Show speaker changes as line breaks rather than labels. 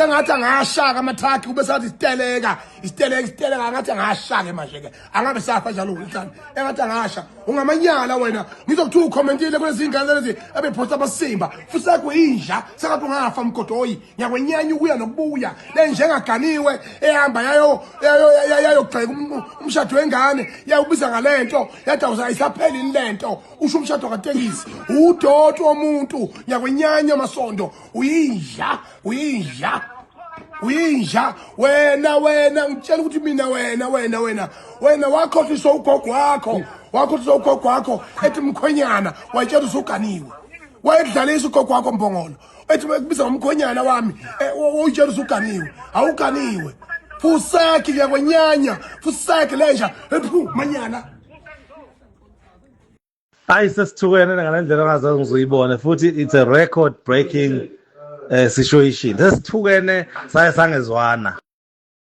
Sengathi angashaka amathakhi kube sathi isiteleka, isiteleka, isiteleka ngathi angashaka manje ke. Angabe safa njalo uhlala. Engathi angasha. Ungamanyala wena. Ngizokuthiwa ukhomentile kulezi ingane lezi ebephosta amasimba. Futhi sakho inja, sengathi ungafa mgodoyi. Ngiyakwenyanya ukuya nokubuya. Le njengaganiwe ehamba yayo yayo yayogxeka umshado wengane, yawubiza ngalento, yathi ayisapheli lento. Usho umshado katekisi. Udoti womuntu. Ngiyakwenyanya masondo. Uyinja, uyinja. Uyinja wena wena ngitshela ukuthi mina wena wena wena wena wakhohliswa ugogo wakho wakhohliswa ugogo wakho ethi mkhwenyana wayitshela usuganiwe wayedlalisa ugogo wakho mbongolo ethi kubiza ngomkhwenyana wami uyitshela usuganiwe awuganiwe fuseki ngiyakwenyanya fuseki lenja ephu manyana.
Hayi sesithukene ngale ndlela ongazazi ngizoyibona futhi it's a record breaking situation. Sesithukene saye sangezwana.